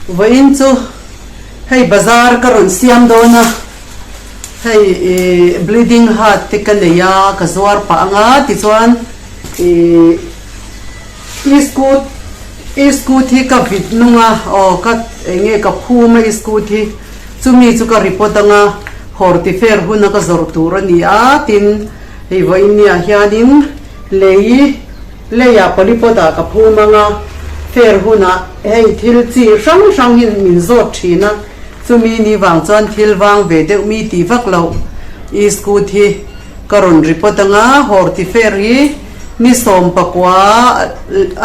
Vawiin chu hei bazar ka rawn siam dawn a, hei ih bleeding heart te ka nei a, ka zuar pah ang a, tichuan ih iskut iskut hi ka vit nung a, aw ka eng nge ka phum a iskut hi, chumi chu ka report ang a, hortifair huna ka zawrh tur a ni a, tin hei vawiin ni ah hianin lei. Leiah polypod ah ka phum ang a, fair hunah hei thil chi hrang hrang hi min zawt thin a, chumi ni vang chuan thil vang ve deuh mi tih vak loh i scoot hi ka rawn report ang a, horti fair hi ni 19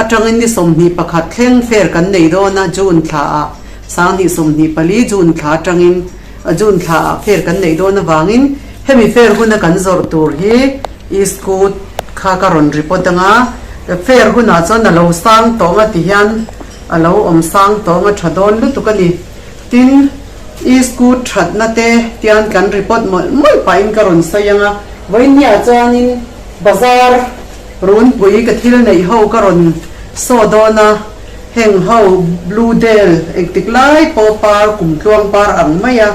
atangin ni 21 thleng fair kan nei dawn a, June thla ah 2024 June thla atangin June thla ah fair kan neih dawn avangin hemi fair huna kan zawrh tur hi I scoot kha ka rawn report ang a, fair hunah chuan a lo sang tawng a ti hian a lo awm sang tawng a tha dawn lutuk a ni. Tin, i scoot thatna te tian kan report mawlh mawlh pahin ka rawn sawi ang a, vawiinniah chuanin bazar runpui ka thil neih ho ka rawn saw dawn a, heng ho blue dale engtik lai pawh par kumtluang par ang mai a,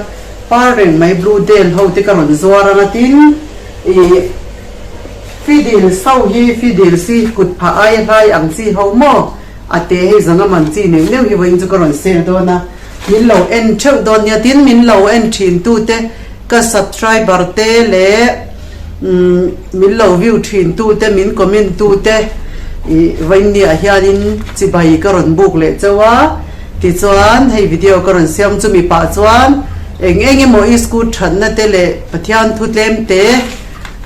par reng mai blue dale ho te ka rawn zuar ang a, tin, Ih, fidil so hi fidil si kut phah aia hlai ang chi ho maw? A te hei zanga man chi neuh neuh hi vawiin chu ka rawn sel dawn a, min lo en theuh dawn nia, tin min lo en thin tu te ka subscriber te leh min lo view thin tu te min comment tu te ih vawiin ni ah hianin chibai ka rawn buk leh chauh a, tichuan hei video ka rawn siam chumi pah chuan Eng eng emaw i school thatna te leh Pathian thu tlem te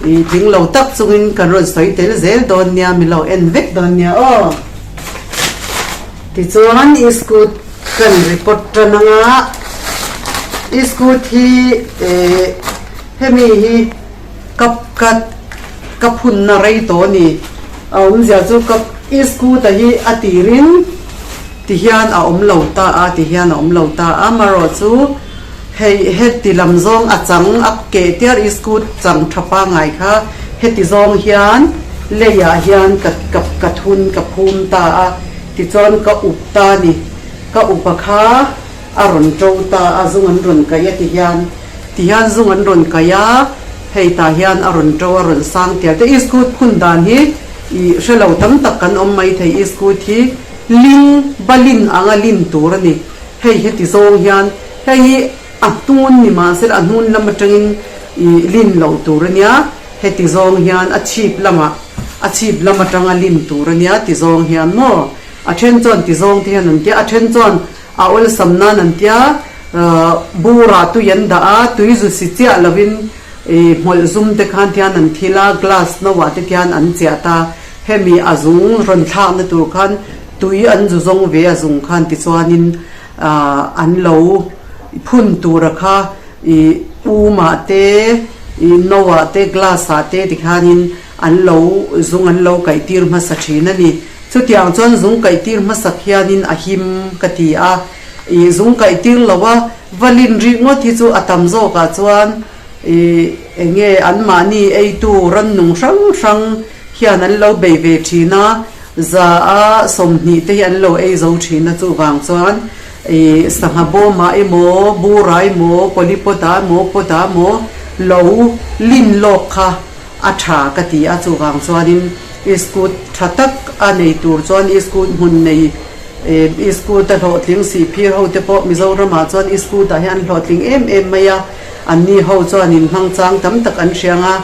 i tling lo tak chungin kan rawn sawi tel zel dawn nia, mi lo en vek dawn nia aw. Tichuan i school kan report tan anga i school hi eh hemi hi ka ka ka phunna rei tawh a ni. A awmzia chu ka i school ta hi a tirin. Ti hian a awm lo ta a, ti hian a awm lo ta a, marawh chu hei heti lam zawng a chang a keh tiar i scoot chang tha pangai kha heti zawng hian leiah hian ka ka ka thun ka phum ta a, tichuan ka up ta a ni, ka upa kha a rawn to ta a, zung an rawn kaih a ti hian, ti hian zung an rawn kaih a, hei tah hian a rawn to a rawn sang tial te, i scoot phun dan hi i hre lo tam tak kan awm maithei i scoot hi. Ling, balin anga lin tur a ni. Hei heti zawng hian hei hi a hnun ni mahse a hnun lam atangin ih lin loh tur a nia. Heti zawng hian a chhip lamah a chhip lam atanga lin tur a nia ti zawng hian maw. A then chuan ti zawng te hian an tia, a then chuan a awlsam nan an tia burah tui an dah a, tui zu si chiah lovin ih hmawlh zum te khan tian an thil a, glass no ah te khian an chiah ta. Hemi a zung rawn thlakna tur khan tui an zu zawng ve a zung khan tichuanin an lo phun tura kha ih umah te ih no ah te glass ah te tikhanin an lo zung an lo kaih tir hmasa thin a ni. Chutiang chuan zung kaih tir hmasak hianin a him ka ti a, ih zung kaih tir lo a va lin rikngawt hi chu a tam zawkah chuan Ih, enge anmahni eitu rannung hrang hrang hian an lo bei ve thin a, za a 20 te hi an lo ei zo thin a, chuvang chuan ih sangha bawmah emaw, bura emaw, polypod ah emaw, pot ah emaw lo lin lawk kha a tha ka ti a, chuvang chuanin iskut tha tak a nei tur chuan iskut hmun nei ih iskut a hlawhtling sihphir ho te pawh Mizoramah chuan iskut ah hian an hlawhtling em em mai a. Anni ho chuan in hmang chang tam tak an hriang a,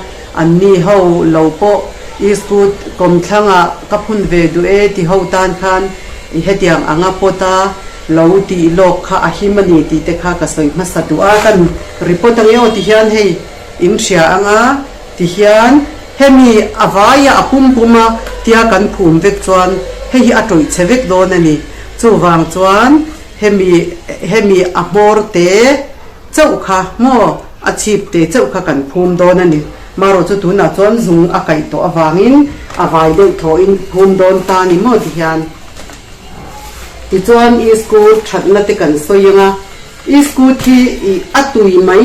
anni ho lo pawh Eastwood kawmthlangah ka phun ve duh e ti ho tan khan i hetiang anga pawta lo tih lawk kha a him a ni tih te kha ka sawi hmasa duh a, kan report ange aw ti hian hei in hria anga ti hian hemi a vaia a pum pum a tia kan phum vek chuan hei hi a tawih chhe vek dawn a ni, chuvang chuan hemi hemi a hmawr te. Chauh kha maw a chhip te chauh kha kan phum dawn a ni. Marawh chu tunah chuan zung a kaih tawh avangin a vai deuh thawhin phum dawn ta ni maw ti hian. Tichuan iskut thatna te kan sawi ang a, iskut hi ih a tui mai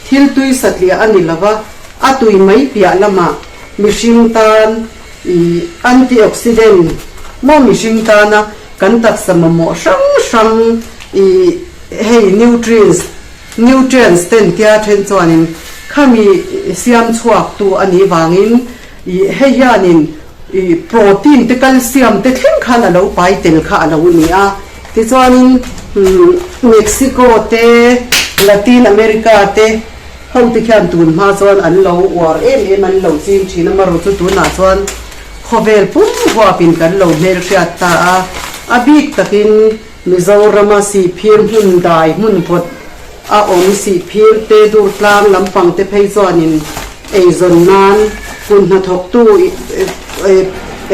thil tui satliah a ni lova, a tui mai piah lamah mihring tan ih antioxidant maw mihring tana kan taksa mamawh hrang hrang. Ih hei nutrients nutrients ten tia then chuanin khami siam chhuak tu a nih vangin ih hei hianin ih protein te calcium te thleng khan a lo pai tel kha a lo ni a. Tichuanin Mexico te Latin America te ho te khian tun hma chuan an lo uar em em an lo ching thin a, marawh chu tunah chuan khawvel pum huapin kan lo hmelhriat ta a, a bik takin Mizorama sihphir hmun dai hmun vawt a awm sihphir te dur tlang lampang te phei chuanin eizawn nan kut hnathawktu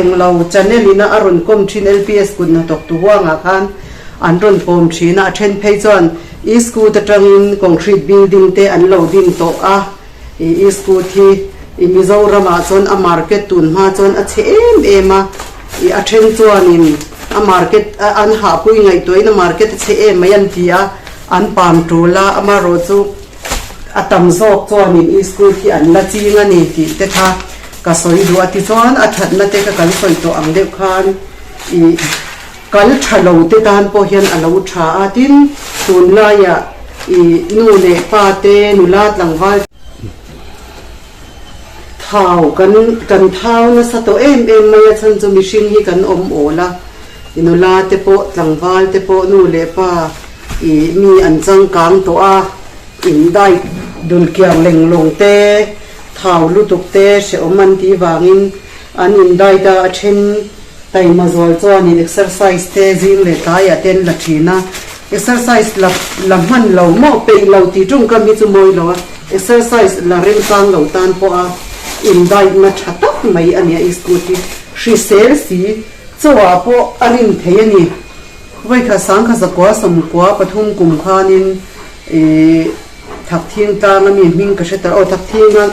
englo channel ina a rawn kawm thin LPS kut hnathawktu huangah khan an rawn kawm thin a, a then phei chuan e-scoot atangin concrete building te an lo din tawh a, e-scoot hi Mizoramah chuan a market tun hma chuan a chhe em em a. Ih a then chuanin a market an hahpui ngaihtuahin a market a chhe em mai an ti a, an pam tul a, amaherawhchu a tam zawk chuanin i school khi an la ching a ni tih te kha ka sawi duh a, tichuan a thatna te kha kan sawi tawh ang deuh khan ih kal tha lo te tan pawh hian a lo tha a, tin tunlaiah ih nu leh pa te nula tlangval Thau kan kan thau nasa tawh em em mai a chhan chu mihring hi kan awm awl a, i nula te pawh tlangval te pawh nu leh pa ih mi an changkang tawh a, in diet dul kiang leng lawng te thau lutuk te hrehawm an tih vangin an in diet a, a then taima zual chuanin exercise te zing leh tlaiah te an la thin a, exercise la la hman lo maw peih lo tih tawngkam hi chu mawi lo a. Exercise la remchang lo tan pawha indaihna tha tak mai a nia i scooty hrisel si chauhah pawh a rin thei a ni. Vawikhat sangkha zakua sawmkua pathum kum khanin ih Thakthing tlanga mi hming ka hre ta aw Thakthinga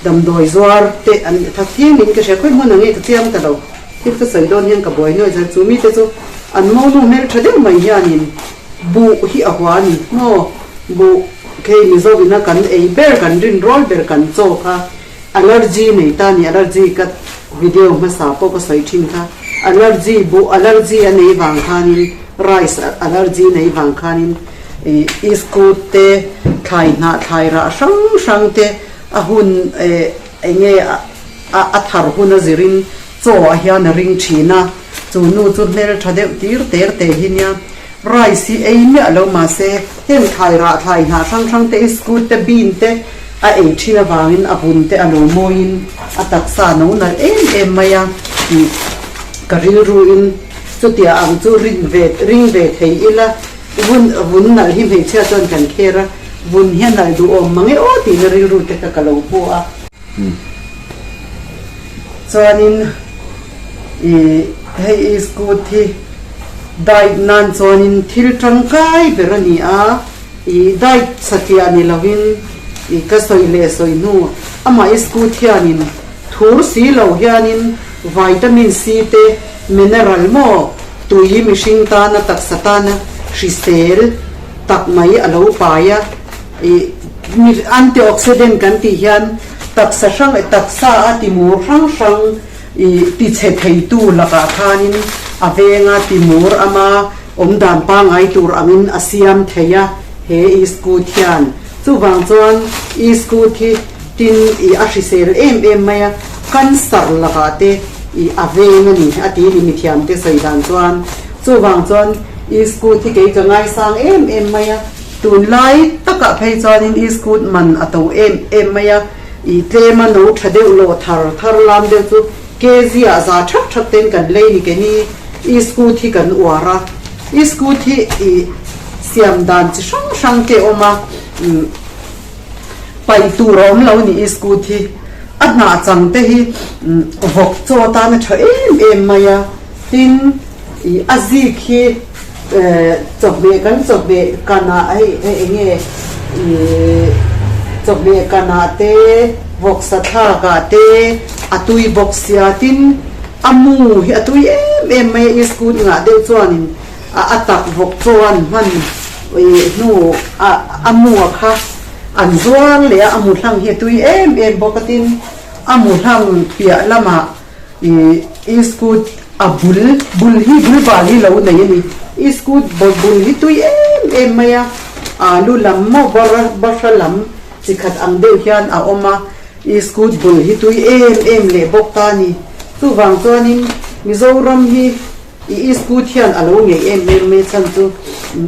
damdawi zuar te an Thakthing in ka hria khawi hmun ang nge ka chiang ta lo thil ka sawi dawn hian ka buai nuai zel chu mite chu an monu hmeltha deuh mai hianin buh hi a hua a ni maw buh Kei Mizo ina kan ei ber kan rin rawl ber kan chaw kha allergy nei ta ni allergy ka video hmasa pawh ka sawi thin kha allergy buh allergy a nei vang khanin rice allergy nei vang khanin ih iskut te thlai hnah thlai rah hrang hrang te a hun eh eng nge a a thar hun a zirin chaw ah hian a ring thin a chu nu chu hmeltha deuh tir ter te hi nia. Rice hi ei miah lo mahse heng thlai rah thlai hnah hrang hrang te iskut te bean te a ei thin avangin a vun te a lo mawiin a taksa a no nalh em em mai a tih ka rilru in chutia ang chu rin ve ring ve thei ila vun vun nalh hi hmeichhia chuan kan kher a vun hi a nalh duhawm mang e aw tihna rilru te kha ka lo pu a. Chuanin ih hei iskut hi diet nan chuanin thil tangkai ber a ni a, ih diet satliah ni lovin ih ka sawi leh sawi hnu amah iskut hianin thur si lo hianin vitamin C te mineral maw tui mihring tana taksa tana hrisel tak mai a lo pai a. Ih antioxidant kan tih hian taksa hrang eh taksa a timur hrang hrang ih tichhe theitu lakah khanin a venga timur ama awmdan pangngai tur angin a siam thei a he e-scoot hian. Chuvang chuan e-scoot hi tin ih a hrisel em em mai a, cancer lakah te ih a veng a ni a ti ni mithiamte sawi dan chuan. Chuvang chuan e-scoot hi kei ka ngaisang em em mai a. Tunlai takah phei chuanin e-scoot man a to em em mai a, ih tlema no tha deuh lawh thar thar lam deuh chu kg ah za thap thap ten kan lei ni keni e-scoot hi kan uar a, e-scoot hi ih siam dan chi hrang hrang te a awm a, umm paih tur a awm lo ni e-scoot hi a hnah chang te hi umm vawk chaw atan a tha em em mai a, tin ih a zik hi. Chawhmeh kan chawhmeh kanah hei hei eng nge ih chawhmeh kanah te vawksa thlakah te a tui bawk sia tin a mu hi a tui em em mai a iskut ngah deuh chuanin a a tak vawk chuan hman ih hnu a a mu a kha an zuar leh a a mu hlang hi a tui em em bawk a tin a mu hlang piah lamah Ih iskut a bul bul hi bul bal hi lo nei a ni. Iskut bul hi tui em em mai a, alu lam maw bahra lam chi khat ang deuh hian a awm a, iskut bul hi tui em em leh bawk ta a ni. Chuvang chuanin Mizoram hi i iskut hian a lo ngeih em em mai chhan chu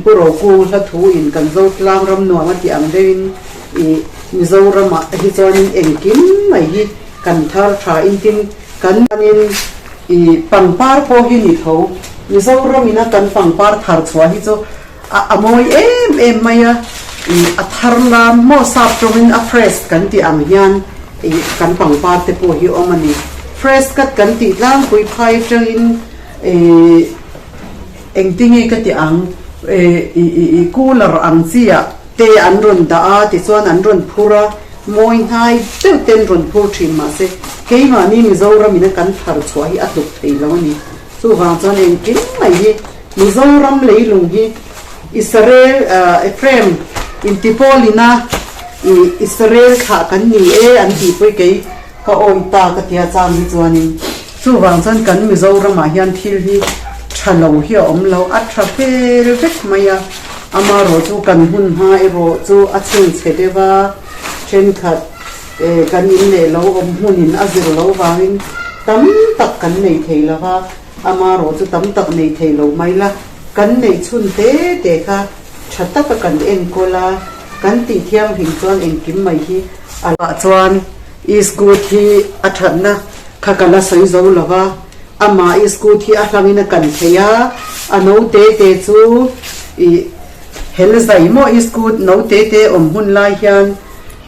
Pu Rokung hla thu in kan zo tlang ram nuam a tih ang deuhin i Mizoramah hi chuanin engkim mai hi kan thar tha in tin kan in i pangpar pawh hi ni tho. Mizoram ina kan pangpar thar chhuah hi chu a a mawi em em mai a, i a thar lam maw sap tawngin a fresh kan tih ang hian i kan pangpar te pawh hi awm a ni. Fresh cut kan tih tlangpui phai atangin i engtinge ka tih ang i i i cooler ang chi ah te an rawn dah a tichuan an rawn phur a, mawi hnai deuh ten rawn phur thin mahse keimahni Mizoram ina kan thar chhuah hi a tluk thei lo a ni. Chuvang chuan engkim mai hi Mizoram leilung hi Israel Ephraim intipawlina i Israel thlah kan ni e an tih pawh hi kei ka awi ta ka tia chang hi chuanin chuvang chuan kan Mizoramah hian thil hi tha lo hi a awm lo a tha fel vek mai a amarawh chu kan hun hma erawh chu a chhengchhe deuh a thenkhat Kan in leh lo awm hmunin a zir lo vangin tam tak kan nei thei lo va, amarawh chu tam tak nei thei lo mai la, kan neih chhun te te kha tha taka kan enkawl a, kan tih thianghlim chuan engkim mai hi a lo. Chuan iskut hi a thatna kha ka la sawi zo lo va, amah iskut hi a hlangin a kan thei a, a no te te chu ih hel zai maw iskut no te te awm hun lai hian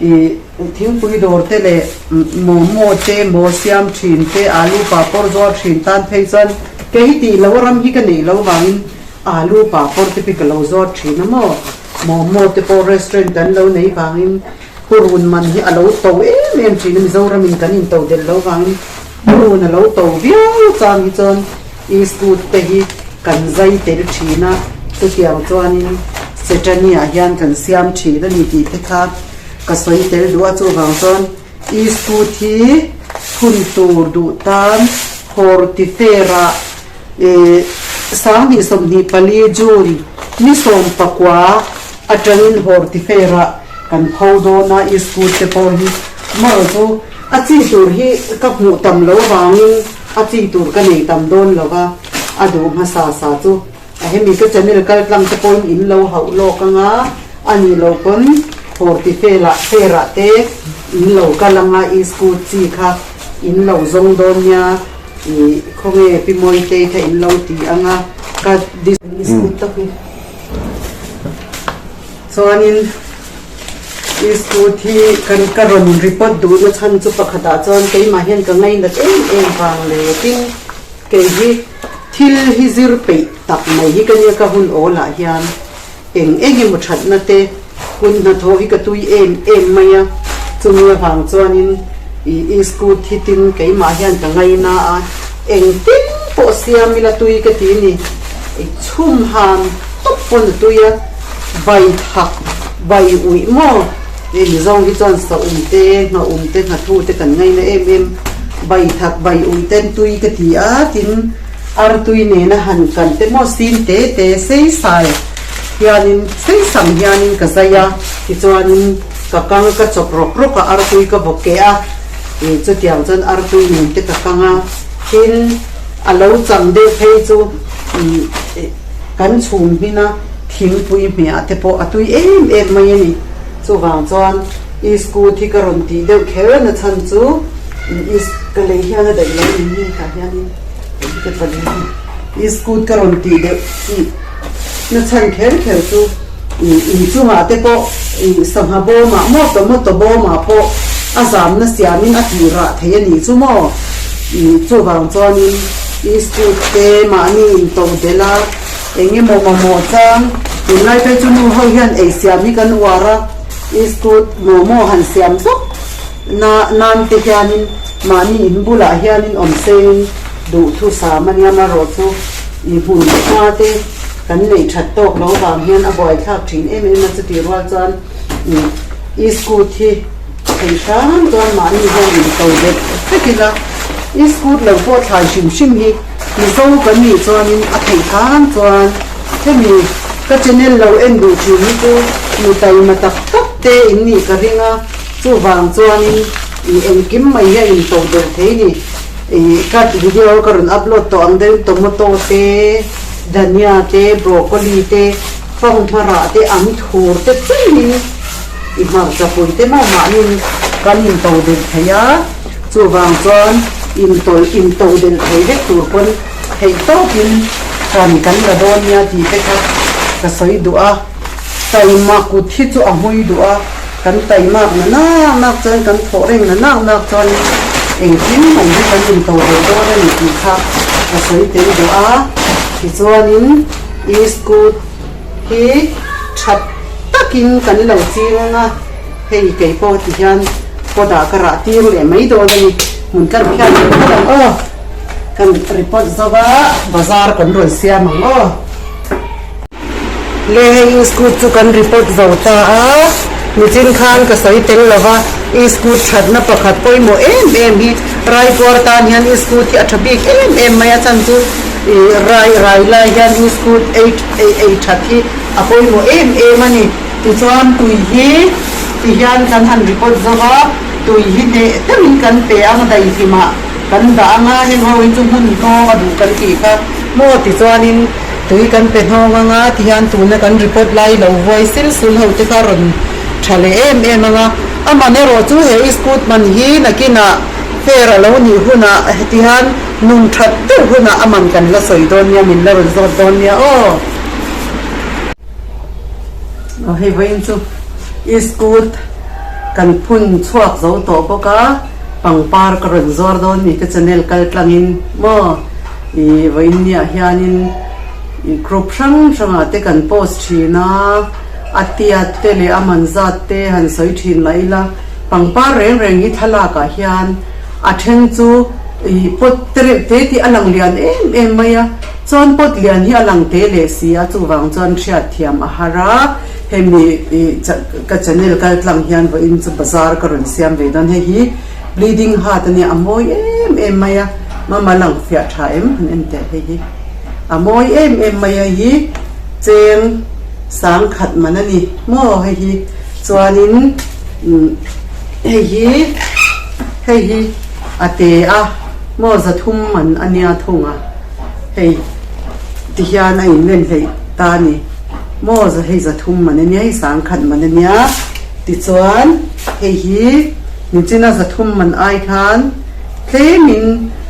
Ih thingpui dawr te leh momo te maw siam thin te alu papawr zuar thin tan phei chuan kei hi tih loh ram hi ka neih loh vangin alu papawr te pi ka lo zuar thin a maw momo te pawh restaurant kan lo nei vangin purun man hi a lo to em em thin a Mizoram in kan in to delh loh vangin purun a lo to viau chang hi chuan iskut te hi kan zai tel thin a, chutiang chuanin Setani ah hian kan siam thin a ni tih te kha ka sawi tel duh a, chuvang chuan iskut hi phun tur duh tan Hortifair ah ih 2024 June ni 19 atangin Hortifair ah kan pho dawn a iskut te pawh hi amaherawhchu chu a chi tur hi ka hmuh tam lo vangin a chi tur ka nei tam dawn lo va, a duh hmasa sa chu a hemi ka channel kal tlang te pawhin in lo hauh lawk anga a nih loh pawn horti felah fair-ah te in lo kal anga i school chi kha in lo zawng dawn nia ih khawnge Pi Mawitei kha in lo ti anga ka school tak hi chuanin. Iskut hi kan ka rawn report duhna chhan chu pakhatah chuan keimah hian ka ngainat em em vang leh tin kei hi thil hi zir peih tak mai hi ka nia ka hun awlah hian eng eng emaw thatna te hun hnathawh hi ka tui em em mai a chumi avang chuanin ih iskut hi tin keimah hian ka ngaina a engtin pawh siam ila tui ka ti ni chhum han tawp pawn a tui a. Bai thak, bai uih maw? Hei Mizo hi chuan sa um te, ngha um te, nghathu te kan ngaina em em. Bai thak, bai uih ten tui ka ti a, tin artui nena han kan te maw sin te te sei sai hianin sei sam hianin ka zai a, tichuanin ka kang ka chawp rawk rawk a, artui ka vaw keh a, ih chutiang chuan artui nen te ka kang a, tin a lo chang deuh phei chu ih. Kan chhum hmina thingpui hmehah te pawh a tui em em mai a ni. Chuvang chuan iskut hi ka rawn tih deuh kher na chhan chu is ka lei hian a daih lo ni hi tah hianin ka tla leh hi iskut ka rawn tih deuh tih na chhan kher kher chu inchungah te pawh sangha bawmah maw tomato bawmah pawh a zamna siamin a tih rah thei a nih chu maw chuvang chuanin Iskut te mahni in to delh a, eng emaw mamawh chang, tunlai phei chu nu ho hian ei siam hi kan uar a, iskut momo han siam zawk na nan te hianin mahni in bulah hianin awm sengin duhthusam a nia marawh chu i hmun hma te kan neih that tawk lo vang hian a buaithlak thin em em a chutih rual chuan iskut hi Thei hram chuan mahni hian in to deuh vek ila, i scoot lo pawh thlai hrim hrim hi Mizo kan nih chuanin a theih hram chuan hemi. Ka channel lo en duh thin hi chu mi taima tak tak te in nih ka ring a, chuvang chuanin i engkim mai hi a into deuh thei ni. I ka video ka rawn upload tawh ang deuhin tomato te, dhania te, broccoli te, fanghma rah te, an thur te thlengin i hmarcha pui te maw mahniin kan into deuh thei a, chuvang chuan intawlh into deuh thei vek tur pawn Theih tawkin kan kan la dawn nia tih te kha ka sawi duh a, taima kut hi chu a hmui duh a, kan taimak na nak nak chuan kan thawh reng na nak nak chuan engkim mai hi kan into ve dawn a ni tih kha ka sawi tel duh a, tichuanin iskut hi tha takin kan lo ching ang a, hei kei pawh ti hian kawt ah ka rah tir leh mai dawn a ni, hmun tlat khian kan kal ang aw. Kan report zo va, bazar kan rawn siam ang aw. Le hei iskut chu kan report zo ta a, nichin khan ka sawi tel lo va, iskut thatna pakhat pawimawh em em hi Raipuar tan hian iskut hi a tha bik em em mai a chhan chu ih rai rai lai hian iskut ei ei ei that hi a pawimawh em em a ni. Tichuan tui hi ti hian kan han report zo va, tui hi hneh deuhin kan pe ang daihlimah. Kan dah anga heng ho hi chu hmun hnawng a duh kan tih kha maw tichuanin tui kan pe hnawng anga tihian tuna kan report lai lo vuai sil sul ho te kha rawn tha leh em em anga a man erawh chu he iskut man hi nakinah fair a lo nih hunah hetihian nun that deuh hunah a man kan la sawi dawn nia min la rawn zawt dawn nia aw. Aw hei vawiin chu iskut kan phun chhuak zo tawh bawk a pangpar ka rawn zuar dawn ni ka channel kal tlangin maw ih vawiin niah hianin ih group hrang hrangah te kan post thin a a tiat te leh a man zat te han sawi thin mah ila pangpar reng reng hi thlalak ah hian a then chu ih pot te reuh te tih a lang lian em em mai a. Chuan pot lian hi a lang te leh si a, chuvang chuan hriat thiam a har a, hemi ka channel kal tlang hian vawiin chu bazar ka rawn siam ve dawn, hei hi bleeding heart a nia, a mawi em em mai a, mama lang fiah tha em han en teh hei hi a mawi em em mai a, hei hi cheng sang khat man a ni maw hei hi chuanin hei hi hei hi a te a maw zathum man a nia thung a. Hei ti hian a inlen hleih ta a ni. Maw za hei zathum man a nia, hei sangkhat man a nia. Tichuan hei hi nichina zathum man ai khan tlemin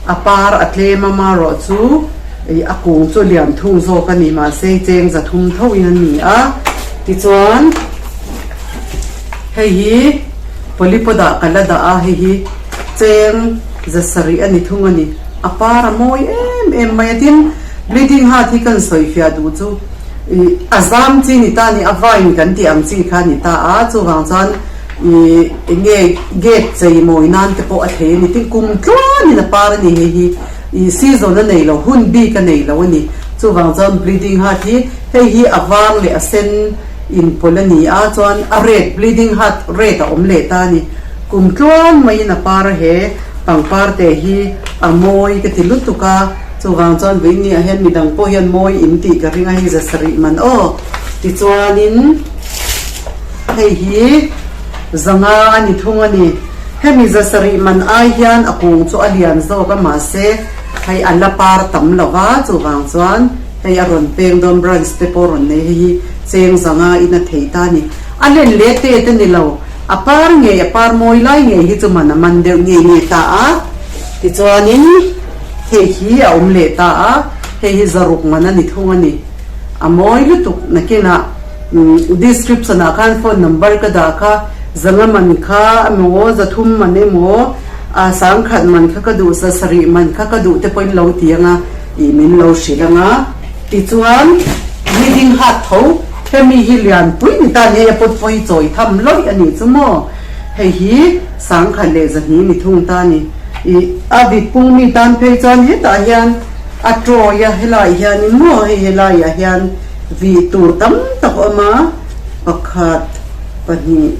a par a tlem a marawh chu ih a kung chu lian thung zawk a ni mahse hei cheng zathum tho in a ni a. Tichuan hei hi polypod ah ka la dah a, hei hi cheng zasarih a ni thung a ni. A par a mawi em em mai a, tin bleeding heart hi kan sawi fiah duh chu ih a zam chi ni ta ni, a vine kan tih ang chi kha ni ta a, chuvang chuan ih eng nge gate chei mawi nan te pawh a thei a ni, tin kum tluanin a par a ni hei hi ih season a nei lo, hun bik a nei lo a ni, chuvang chuan bleeding heart hi hei hi a var leh a sen inpawlh a ni a, chuan a red bleeding heart red a awm leh ta a ni, kum tluan maiin a par a he. Pangpar te hi a mawi ka ti lutuk a, chuvang chuan vawiin ah hian midang pawh hian mawi in tih ka ring a, hei zasarih man aw. Tichuanin hei hi zanga a ni thung a ni. Hemi zasarih man ai hian a kung chu a lian zawk a mahse hei a la par tam lo va, chuvang chuan hei a rawn peng dawn branch te pawh rawn nei hei hi cheng zanga in a thei ta a ni. A len leh tet a ni lo. A par ngei, a par mawi lai ngei hi chu man a man deuh ngei ngei ta a, tichuanin hei hi a awm leh ta a, hei hi zaruk man a ni thung a ni. A mawi lutuk nakinah description ah khan phone number ka dah kha, zanga man kha emaw, zathum man emaw, a sangkhat man kha ka duh, zasarih man kha ka duh te pawhin lo ti ang a, ih min lo hrilh ang a. Tichuan bleeding heart tho hemi hi lianpui ni ta ni hei a pawt vawi chawi tham lawih a nih chu maw hei hi sangkhat leh zahnih ni thung ta ni ih a vit pung mi tan phei chuan hetah hian a tawi a helaiah hianin maw hei helaiah hian vih tur tam tak a awm a pakhat pahnih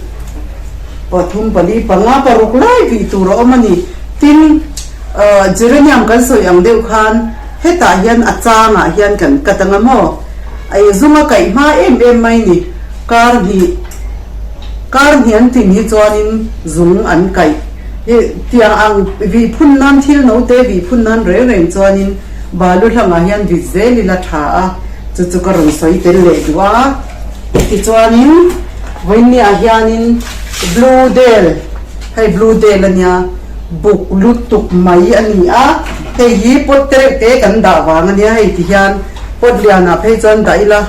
pathum pali panga paruk lai vih tur a awm a ni tin geranium kan sawi ang deuh khan. Hetah hian a changah hian kan cut anga maw? A zung a kaih hma em em mai ni. Kar hnih kar hnih an tlin hi chuanin zung an kaih. Hi tiang ang vih phun nan thil note vih phun nan reng reng chuanin balu hlangah hian vit zel ila tha a, chu chu ka rawn sawi tel leh duh a. Tichuanin vawiinniah hianin Blue Dale, hei Blue Dale a nia, buk lutuk mai a ni a, hei hi pot tereuh te kan dah vang a nia, hei tihian pot lianah phei chuan dah ila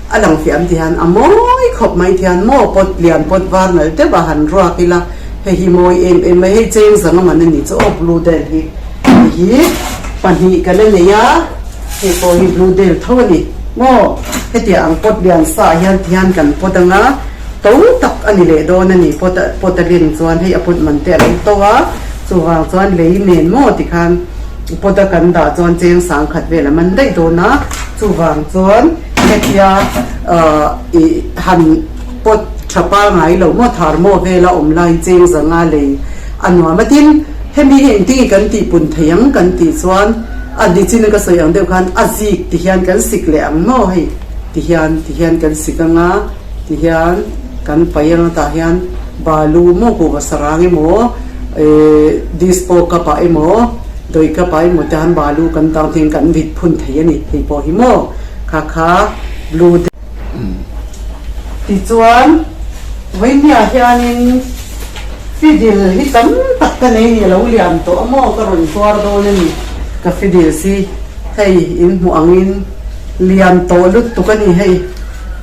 a lang fiah ang tihian a mawi khawp mai tihian maw pot lian pot var nalh deuh a han ruak ila hei hi mawi em em mai, hei cheng zanga man a ni chu aw Blue Dale hi, hei hi pahnih ka la nei a. Hei pawh hi blue dale tho a ni maw? Hetiang ang pot lian sa ah hian tihian kan pot anga to tak a ni leh dawn a ni pot a pot a len chuan hei a pot man te a lo to a chuvang chuan lei nen maw tikhan pot a kan dah chuan cheng sang khat vel a man daih dawn a chuvang chuan hetia ah ih han pot tha pangai lo maw thar maw vela awm laiin cheng zanga lei a nuam a tin hemi hi engtin nge kan tih pun thei ang kan tih chuan A nichin ka sawi ang deuh khan a zik ti hian kan sik leh ang maw hei ti hian ti hian kan sik ang a ti hian kan paih ang a tah hian balu maw kuhva sarang emaw eh dispo cup ah emaw dawi cup ah emaw te han balu kan tang thei kan vit phun thei a ni hei pawh hi maw kha kha blue te tichuan vawinia hianin Fidil hi tam tak ka nei ni a lo lian tawh a maw ka rawn tuar dawn a ni. Ka fidil si hei in hmuh angin lian tawh lutuk a ni hei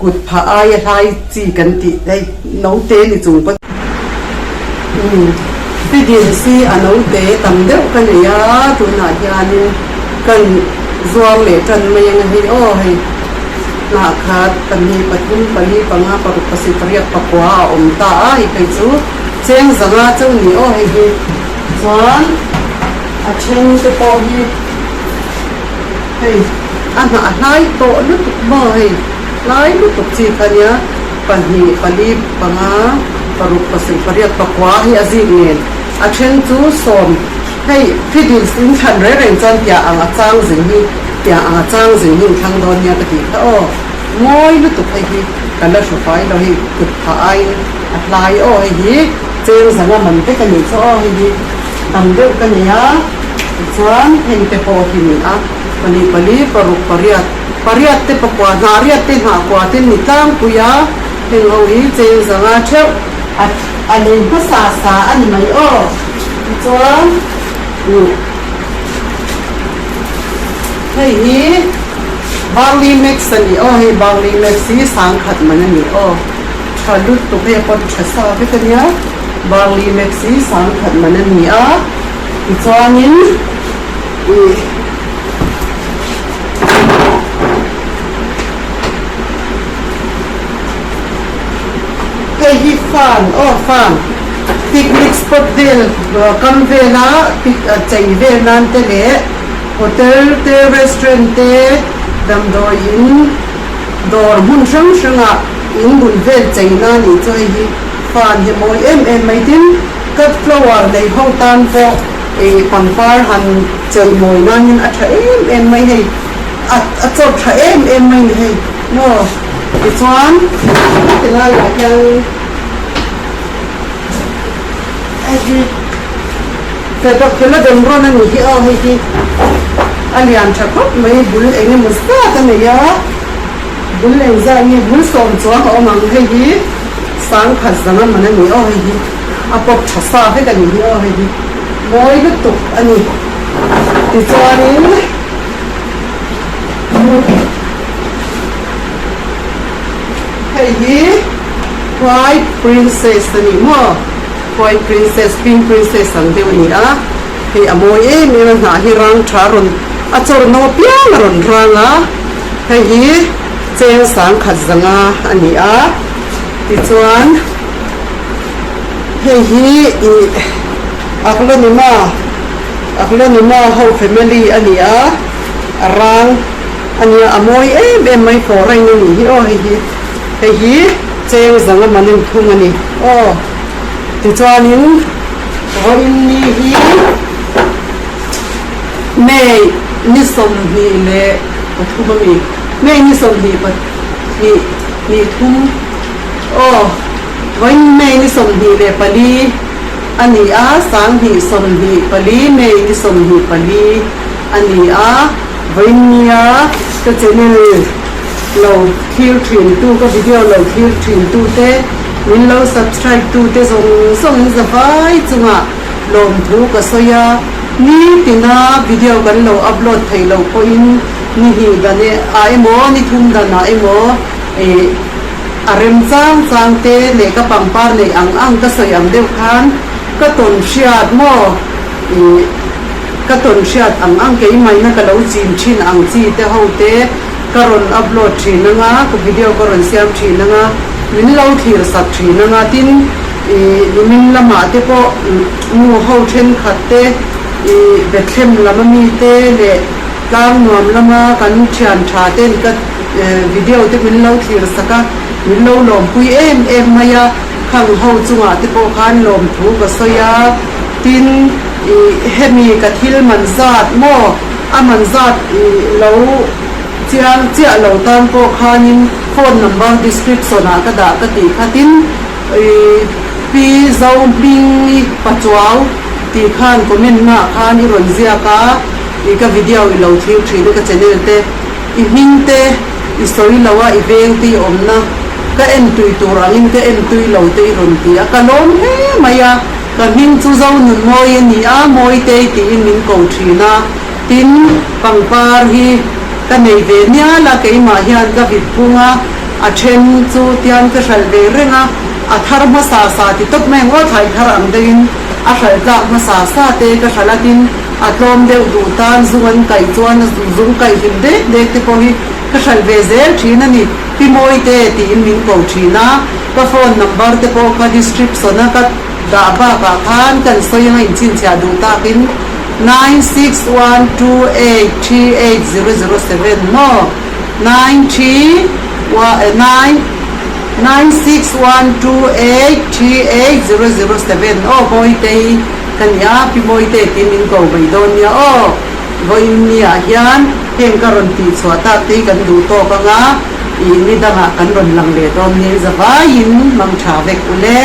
kut phah aia hlai chi kan tih hei naute ni chung pawn umm fidil si a naute tam deuh ka nei a tunah hianin kan zuar leh tan mai anga hei aw hei. Hnah khat, pahnih, pathum, pali, panga, paruk, pasarih, pariat, pakua a awm ta a, hei phei chu cheng zanga chauh ni aw hei hi. Chuan a then te pawh hi hei a hnah a hlai tawh lutuk maw hei hlai lutuk chi kha nia pahnih, pali, panga, paruk, pasarih, pariat, pakua hei a zik nen a then chu sawm hei fiddles in thlan reng reng chuan piah ang a chang zing hi. Tiang anga chang zing hi inthlang dawn nia ka tih kha aw, ngawi lutuk hei hi ka la hru fai lo hei kut phah aiin a hlai aw hei hi cheng zanga man vek a nih chu aw hei hi tam deuh ka nei a tichuan heng te pawh hi ni a pahnih pali paruk pariat pariat te pakua hnah riat te hnah kua te ni tlangpui a heng ho hi cheng zanga theuh a a lei hmasa sa a ni mai aw tichuan uh. Hei hi Barley Max a ni aw, hei Barley Max hi sangkhat man a ni aw, tha lutuk hei a pawt tha sa vek a nia, Barley Max hi sangkhat man a ni a, tichuanin ih hei hi fan aw fan picnic spot vel kam vela pic chei vel nan te leh. Hotel te, restaurant te, damdawi in dawr hmun hrang hrangah in bul vel cheina a nih chu hei hi fan hi mawi em em mai tin cut flower nei ho tan pawh ih pangpar han chei mawi nan hian a tha em em mai hei a a chawt tha em em mai ni hei maw tichuan tilaiah hian Hei hi Philodendron a nih hi aw hei hi a lian tha khawp mai bul eng emaw zat a nei a bul eng zat nge bul sawm chuang a awm ang hei hi sangkhat zanga man a ni aw hei hi a pawp tha sa vek a nih hi aw hei hi mawi lutuk a ni tichuanin Hei hi White Princess a ni maw? White Princess, Pink Princess ang deuh a ni a, hei a mawi em em a, hnah hi rang tha a rawn a chawr no apiang a rawn rang a, hei hi cheng sangkhat zanga a ni a, tichuan hei hi ih Aglaonema Aglaonema ho family a ni a, a rang. A nia, a mawi em em mai foreign a nih hi aw hei hi, hei hi cheng zanga man en thung a ni aw. Tichuanin vawiin ni hi May ni 25 a mi. May ni 20 hnih thum aw vawiin May ni 24 a ni a, 2024 May ni 24 a ni a, vawiin nia ka channel lo thlir thin tu ka video lo thlir thin tu te min lo subscribe tu te zawng zawng in zavai chungah lawmthu ka sawi a, nitina video kan lo upload theih loh pawhin ni hnih dan ah emaw ni thum dan ah emaw ih a rem chang chang te leh ka pangpar neih ang ang ka sawi ang deuh khan ka tawn hriat maw ih ka tawn hriat ang ang keimahina ka lo chin thin ang chi te ho te ka rawn upload thin anga ka video ka rawn siam thin anga min lo thlir sak thin anga tin ih nimin lamah te pawh nu ho thenkhat te ih Bethlehem lam ami te leh Tlang nuam lama kan thian tha ten ka video te min lo thlir sak a, min lo lawmpui em em mai a, khang ho chungah te pawh khan lawmthu ka sawi a, tin ih hemi ka thil man zat maw a man zat ih lo chiang chiah lo tan pawh khanin phone number description ah ka dah ka tih kha tin ih Pi Zohmingi Pachuau tih khan comment na ah khan i rawn ziak a. I ka video i lo thlir thin a ka channel te i hming te i sawi lo a i veng te i awmna ka en tui tur angin ka en tui lo te i rawn ti a ka lawm hle mai a ka hming chu zo nun mawi a ni a Mawitei tiin min ko thin a tin pangpar hi ka nei ve nial a keimah hian ka vit phung a a then chu tian ka hralh ve reng a a thar hmasa sa ti tawp mai ang aw thlai thar ang deuhin a hralh tlak hmasa sa te ka hralh a tin A tlawm deuh duh tan zung an kaih chuan a zung kaih hlim dek dek te pawh hi ka hralh ve zel thin a ni. Pi Mawite tiin min ko thin a, ka phone number te pawh kha description a ka dah bakah khan kan sawi anga inchhinchhiah duh takin 9612838007 maw 931 9612838007 aw Mawitei. Ka nia, Pi Mawite tiin min ko mai dawn nia aw. Vawiin niah hian heng ka rawn tih chhuah tak te hi kan duh tawk anga, ih ni dangah kan rawn lang leh dawn nia i zavaiin mang tha vek ule.